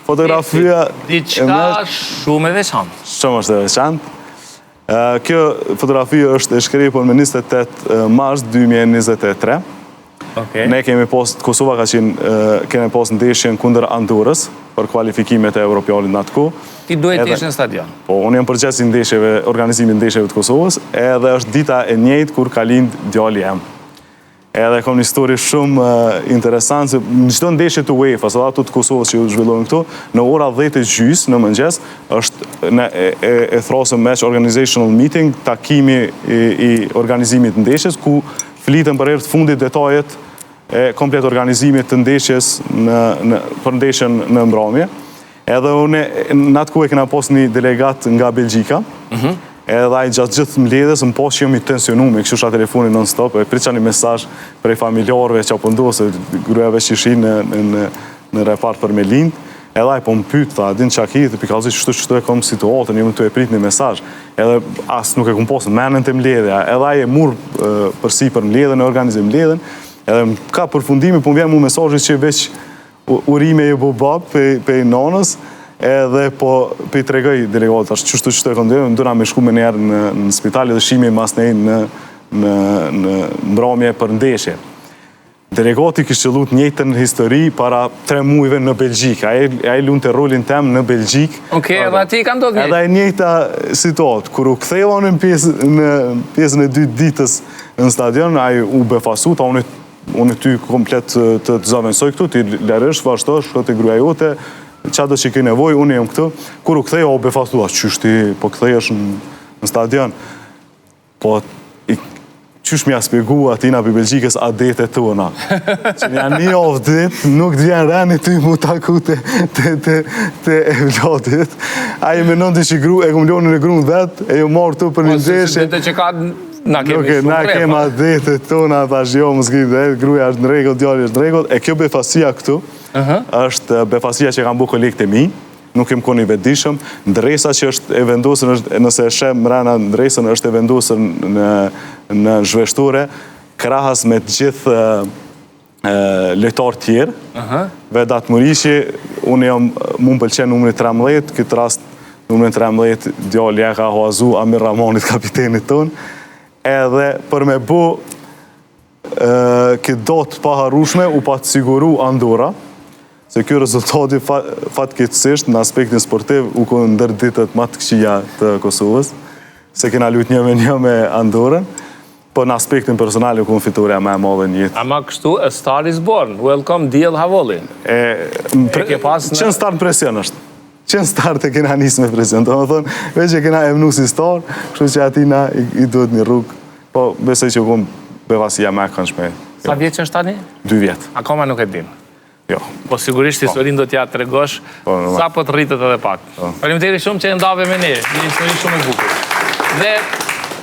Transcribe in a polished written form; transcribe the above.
Fotografia Diçka shumë e veçantë. Shumë është e veçantë. Kjo fotografi është e shkrepur me 28 mars 2023. Okay. Ne kemi pas, Kosova ka qenë, kemi pas ndeshjen kundër Andorës për kualifikimet e Europianit në atë kohë. Ti duhet të jesh në stadion. Po, unë jam përgjegjës i ndeshjeve, organizimit ndeshjeve të Kosovës, edhe është dita e njëjtë kur ka lind djali jem. Edhe kam një histori shumë interesant, se në çdo ndeshje të UEFA-s, edhe ato të Kosovës që zhvillohen këtu, në ora 10 e gjys në mëngjes, është në e, e, e thrasëm match organizational meeting, takimi i, i organizimit të ndeshjes, ku fliten për herë të fundit detajet e komplet organizimit të ndeshjes në, në, për ndeshjen në mbrëmje. Edhe unë në atë kohë e kena pas një delegat nga Belgjika. Mm Edhe ai gjatë gjithë mbledhjes më pas që jam i tensionuar, me kështu telefonin non stop, e pritja një mesazh prej familjarëve që po ndodh se gruaja veç ishin në në në, në repart për me lind. Edhe ai po më pyet, tha, din çka ki, të kallzoj kështu kështu e kam situatën, jam tu e prit një mesazh. Edhe as nuk e kam pas menën te mbledhja. Edhe ai e mur përsipër mbledhjen, e organizoi mbledhjen. Edhe ka përfundimi po më vjen mu mesazhi që veç urime je bo bab pej, pej nonës, edhe po pe i tregoj delegatit, tash qështu qështu e kam ndërë, ndëna me shku me njerë në, në spital edhe shimi mas nej në, në, në mbrëmje për ndeshje. Delegati kishte qëllu të njëjtën histori para tre muajve në Belgjikë. Ai ai lunte rolin tem në Belgjikë. Okej, edhe aty i ka ndodhur Edhe e njëjta situatë, kur u ktheva në pjesë në pjesën e dytë ditës në stadion, ai u befasu, tha unë unë ty komplet të të zavendësoj këtu, ti lërish, vazhdo, shko te gruaja jote, çfarë do që ke nevojë, unë jam këtu. Kur u ktheva, u befasua, qysh ti po kthehesh në, në stadion. Po i, qysh m'ja spjegu atina për Belgjikës adetet tona. Që një një javë ditë, nuk të vjen reni ty mu taku te, te, te, te evladit. Ai menonte që gru, e kom lonë në grun vet, e jo marrë tu për një Po, se- se ndeshje. Ditë që ka na kemi Nuk e, shumë na trefa. kemi adetet tona, thash jo, mos ki dhe, gruaja është në rregull, djali është në rregull. E kjo befasia këtu, është befasia që kanë bu kolegët e mi, nuk jem koni vetëdijshëm. Ndresa që është e vendosur është nëse e sheh mrena ndresën është e vendosur në në zhveshtore krahas me të gjithë e, lojtarë tjerë. Vedat Muriqi, unë jam, mu më pëlqen numri 13, këtë rast numrin 13 djali ja ka huazu Amir Rrahmanit kapitenit ton. Edhe për me bu e, këtë datë paharrushme u pa të siguru Andorra, se ky rezultati fa, fatkeqësisht në aspektin sportiv u kon ndër ditët më të këqija të Kosovës, se kena lut një me një me Andorrën, po në aspektin personal u kon fitoria më e madhe në jetë. Ama kështu, a star is born. Welcome, Diell Havolli. E, E ke pas në- Që në start presion është. Që në start e kena nis me presion. Do më thonë, veç e kena emnu si star, kështu që atina i, i duhet një rrugë. Po, besoj që u kon befasia më e këndshme. Sa vjeç është tani? Dy vjet. Akoma nuk e dim. Jo. Po sigurisht historinë do t'ja tregosh Po, normal. sa po të rritet edhe pak. Faleminderit shumë që e ndave me ne, një histori shumë e bukur. Dhe